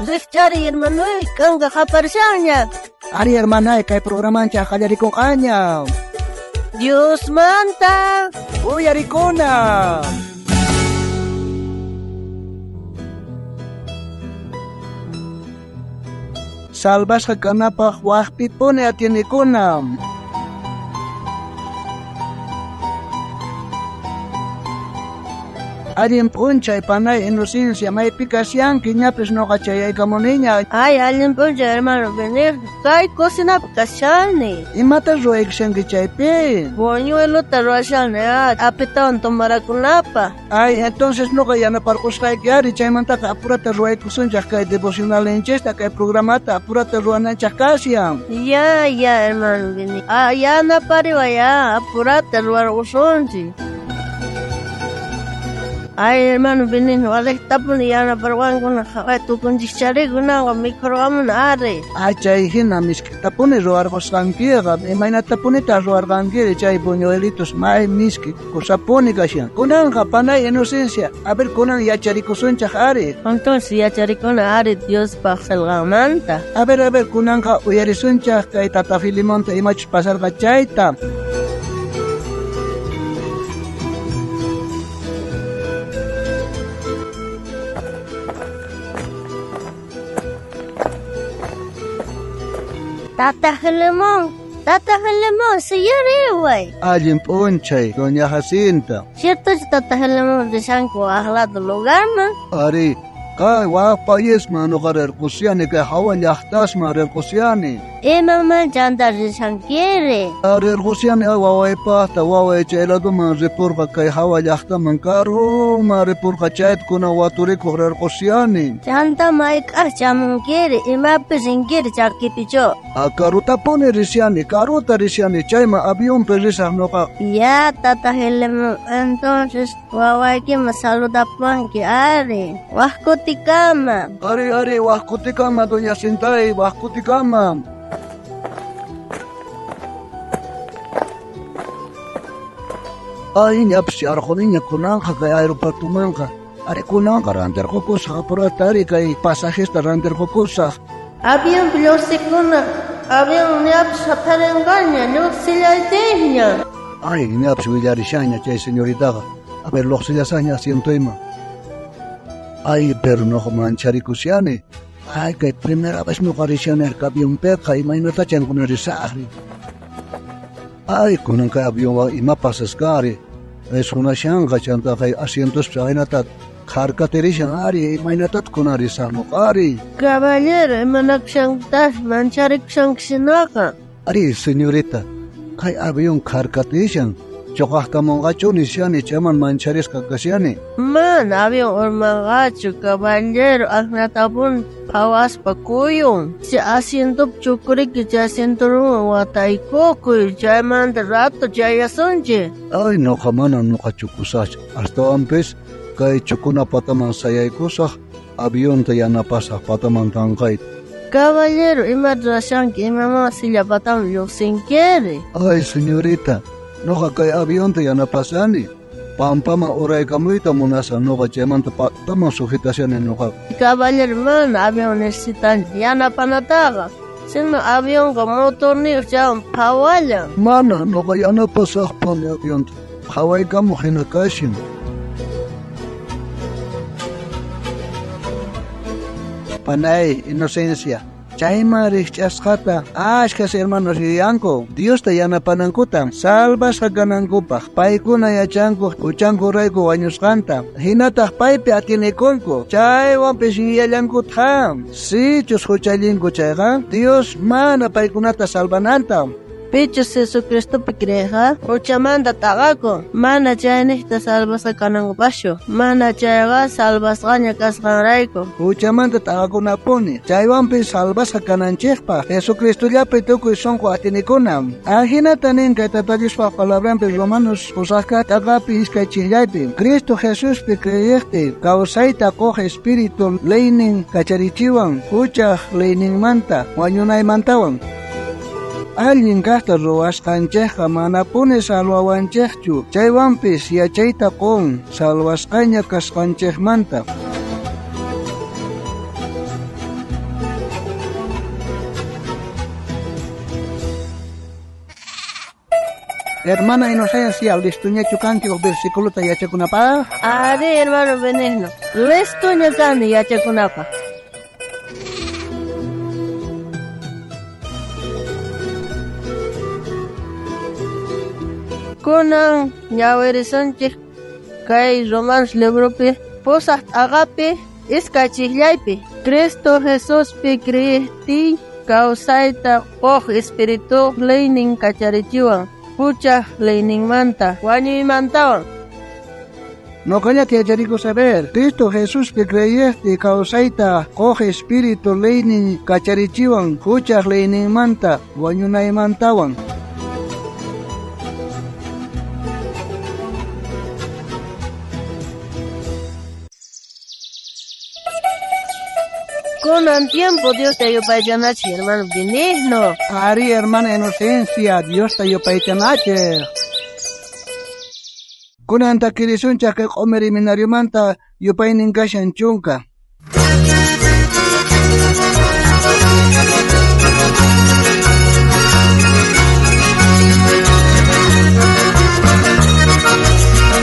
Rijchariy hermanoy, kanka qaparishanña. Ari hermanay, kay programanchaj qallarikunqaña. Diosmanta Uyarikuna. Salvasqa kanapaj wajpipuni atienekuna. Allin p'unchay panay Inocencia, maypi kashanki ñapis noqa chayaykamuniña. Ay, allin p'unchay hermano Benigno. Kay cocinapi kashani. Imata ruwaykushanki chaypi? Buñuelota ruwashani, apitawan tomarakunapaj. Ay, entonces noqa yanaparqusqayki ari, chaymantaqa apurata ruwaykusunchaj kay devocionalinchista, kay programata apurata ruwananchaj kashan. Ya, ya, hermano Benigno. Ah, yanapariway, apurata ruwarqusunchik. Ay, hermano Benigno, walejtapuni yanaparwankuna qhaway tukunchikcharikunawan mikhurqamuna ari. Ay, chay hina misk'itapuni ruwarqusqankiqa, imaynatapunitaq ruwarqankiri chay buñuelitos may misk'i kusapuni kashan. Kunanqa panay Inocencia, a ver kunan yacharikusunchaj ari. Entonces yacharikuna ari Diospaq qillqanmanta. A ver, kunanqa uyarisunchaj kay tata Filimonta imachus pasarqa chayta. Tata Filemón, Tata Filemón, sillariway. Allin p'unchay, doña Jacinta. Ciertochu Tata Filemón rishanku waqlatu lugarman? Ari, kay waj payisman noqa rirqusyani, kay hawa llaqtasman rirqusyani. Imaman chanta rishankiri? Rirqusyani wawaypaqta, waway chay laduman ripurqa kay hawa llaqtaman karuman ripurqa chayta kunan waturikuq rirqusyani. Chanta mayk'aq chamunkiri, imapi rinkiri chakipichu? Karutapuni risyani, karuta risyani, chayman avionpi risaq noqa. Ya, Tata Filemón, entonces wawaykiman saludapanki ari. Waj kutikama. Ari, ari, waj kutikama, doña Cintay, waj kutikama. Ay, ñapis yarquniña kunanqa kay aeropuertomanqa. Ari kunanqa rantirqukusaq, apurata ari kay pasajesta rantirqukusaq. Avión lluqsikuna, avión ñapis haparinqaña, lluqsillaytikña. Ay, ñapis willarishaña chay señoritaqa. A ver, lluqsillasaña asientoyman. Ay, pero noqa mancharikushiani. Ay, kay primera vez noqa rishani avionpiqa, imaynatachan kunan risaqri. Ay, kunan kay avionwan ima pasasqari. Sunashanqa chanta kay asientospi aynata kharkatirishan ari, imaynatataq kunan risaq noqari. Caballero, imanakushankitas mancharikushankishinaqa. Ari, señorita, kay avión kharkatishan. Choqaqtamunqachu nishani, chayman mancharisqa kashani. Mana avión urmanqachu, caballero, aknatapuni phawaspa kuyun. Chay asientopi chukuriki chay cinturonwan wataykukuy, chaymanta rato chayasunchik. Ay, noqa mana noqa chukusaqchu. Astawanpis kay chukuna pataman sayaykusaq, avionta yanapasaq pataman tanqayta. Caballero, imata ruwashanki, imaman silla pataman lluqsinkiri? Ay, señorita, noqa kay avionta yanapasani. Pampaman uraykamuyta munasaq noqa chaymanta pataman sujetashani noqa. Caballero, mana avión necesitanchik yanapanataqa. Sino avionqa motorniyuq chaywan phawallan. Mana, noqa yanapasaqpuni avionta. Phawaykamuq hina kashan. Panay, Inocencia, chayman rijch'asqata ashkhas hermanos yuyanku Diosta yanapanankuta salvasqa kanankupaq. Paykuna yachanku huchankurayku wañusqanta, hinataq paypi atienekunku, chaywanpis yuyallankutaq. Sichus huchallinku chayqa, Dios mana paykunata salvananta. Pichus Jesucristopi creeqa, huchamanta t'aqakun, mana chayniqta salvasqa kanankupaqchu, mana chayqa salvasqaña kasqanrayku. Huchamanta t'aqakunapuni, chaywanpis salvasqa kananchikpaq, Jesucristollapi tukuy sunqu atinikuna. Ajinata nin kay Tata Diospaq palabranpi Romanos pusaqka t'aqapi iskay chillaypi, Cristo Jesuspi creyiqti, kawsayta quq Espíritu leynin kacharichiwan, huchaq leyninmanta, wañunaymantawan. Allin kaqta ruwasqanchikqa manapuni salvawanchikchu, chaywanpis yachayta qun salvasqaña kasqanchikmanta. Hermana Inocencia, listoñachu kanki uj versículota yachakunapaj? Ari, hermano Benigno, listoña kani yachakunapaj. Kunan ñawirisunchik kay Romanos libropi pusaj t'aqapi iskay chijllaypi Cristo Jesuspi creejtiy kawsayta quj Espirituj leynin kacharichiwan huchaj leyninmanta wañuymantawan. Noqallata yacharikusaq Cristo Jesuspi creejtiy kawsayta quj Espíritu leynin kacharichiwan huchaj leyninmanta wañunaymantawan. Kunan tiempo Diosta yupaychanachej, hermano Benigno. Ari, hermana Inocencia, Diosta yupaychanachej. Kunan takirisunchej kay q'omer seminariomanta yupaynin kashan 10.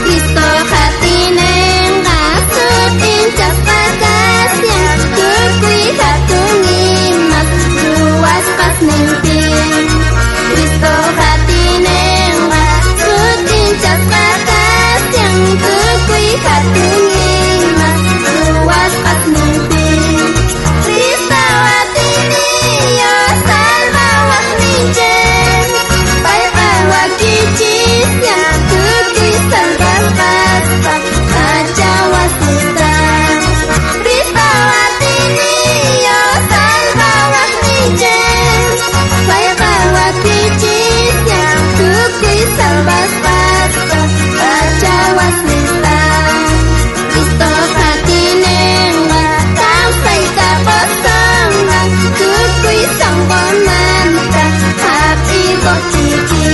Cristo hatinenqa sutinchasqa kashan tukuy hatun imas ruwasqasninpi. Cristo hatinenqa sutinchasqa kashan tukuy hatun imas ruwasqasninpi. Cristo atiniyo salvawaqninchik, payqa wakichisyan tukuy salvasqaspa kachawasninta. Cristo atiniyo salvawaqninchik, payqa wakichisyan tukuy salvasqaspa kachawasninta. Cristo hatinenqa kawsayta qosonqa tukuy sonqomanta hap'ikuqtiyki.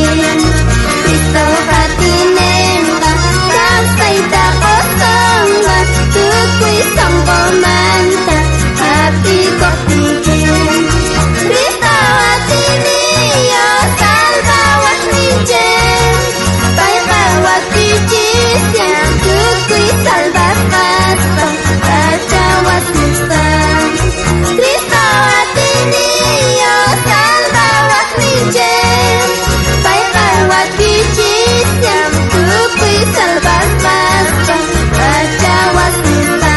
Cristo hatinenqa kawsayta qosonqa tukuy sonqomanta hap'ikuqtiyki. Cristo atiniyo salvawaqninchik, payqa wakichisyan tukuy salvasqaspa kachawasninta. Cristo atiniyo salvawaqninchik, payqa wakichisyan tukuy salvasqaspa kachawasninta.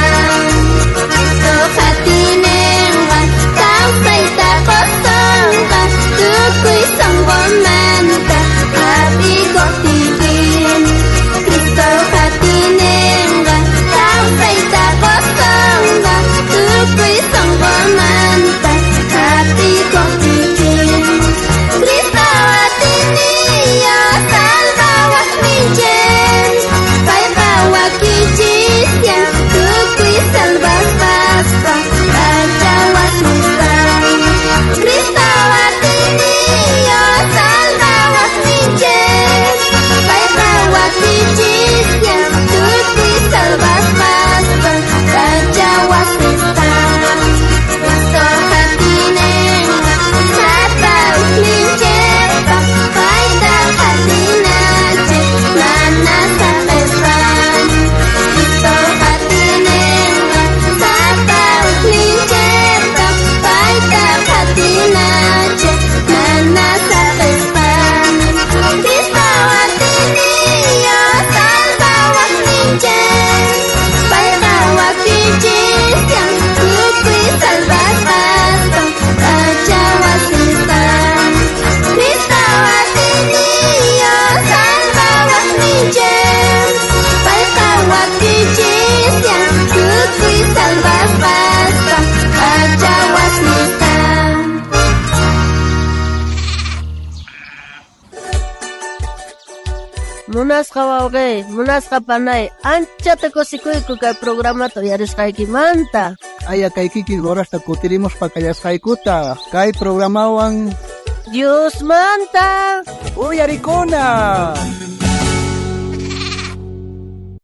Cristo hatinenqa kawsayta qosonqa tukuy sonqomanta hap'ikuqtiyki. Cristo hatinenqa kawsayta qosonqa tukuy sonqomanta hap'ikuqtiyki. Cristo atiniyo salvawaqninchik, payqa wakichisyan tukuy salvasqaspa kachawasninta. Cristo atiniyo salvawaqninchik, payqa wakichisyan tukuy salvasqaspa kachawasninta. Cristo hatinenqa sapa ujninchikpa payta qatinachik mana saqespa. Cristo hatinenqa sapa ujninchikpa payta qatinachik mana saqespa. Cristo atiniyo salvawaqninchik, payqa wakichisyan tukuy salvasqaspa kachawasninta. Cristo atiniyo salvawaqninchik, payqa wakichisyan tukuy salvasqaspa kachawasninta. Munasqa wawqi, munasqa panay, anchata kusikuyku kay programata uyarisqaykimanta. Aya kay kikin horasta kutirimuspa kallasqaykuta kay programawan Diosmanta uyarikuna.